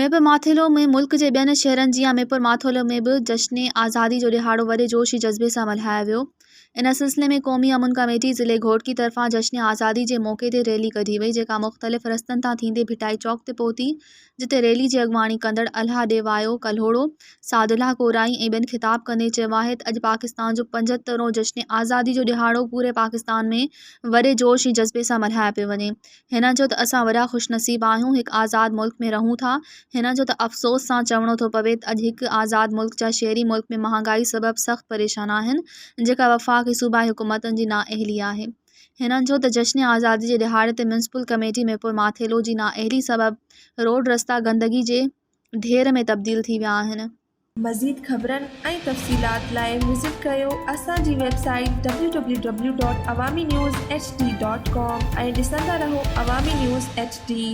ميرپور ماٿيلو ۾ ملڪ جي ٻين شهرن جيان ميرپور ماٿيلو ۾ به جشن آزادي جو ڏهاڙو وڏي جوش ۽ جذبي سان ملهايو ويو. ان سلسلي ۾ قومي امن ڪميٽي ضلعي گهوٽڪي طرفان جشن آزادي جي موقعي تي ريلي ڪڍي وئي جيڪا مختلف رستن تان ٿيندي ڀٽائي چوڪ تي پهتي جتي ريلي جي اڳواڻي ڪندڙ الهه ڏيوايو ڪلهوڙو، سعدالله ڪورائي ۽ ٻين خطاب ڪندي چيو آهي ته اڄ پاڪستان جو 75 هون جشن آزادي جو ڏهاڙو پوري پاڪستان ۾ وڏي جوش ۽ جذبي سان ملهايو پيو وڃي. هن چيو ته اسان وڏا خوش نصيب آهيون هڪ آزاد ملڪ ۾ رهون ٿا. هن چيو ته افسوس سان چوڻو ٿو پوي ته اڄ هڪ آزاد ملڪ جا شهري ملڪ ۾ مهانگائي سبب سخت پريشان آهن جيڪا وفاق ۽ صوبائي حڪومتن جي نااهلي آهي. هن چيو ته جشن آزادي جي ڏهاڙي تي ميونسپل ڪميٽي ميرپور ماٿيلو جي نااهلي سبب روڊ رستا گندگي جي ڍير ۾ تبديل ٿي ويا آهن. مزيد خبرن ۽ تفصيلات لاء وزٽ ڪريو اسان جي website W W W dot Awami news H D dot com ۽ ڏسندا رهو عوامي نيوز ايڇ ڊي.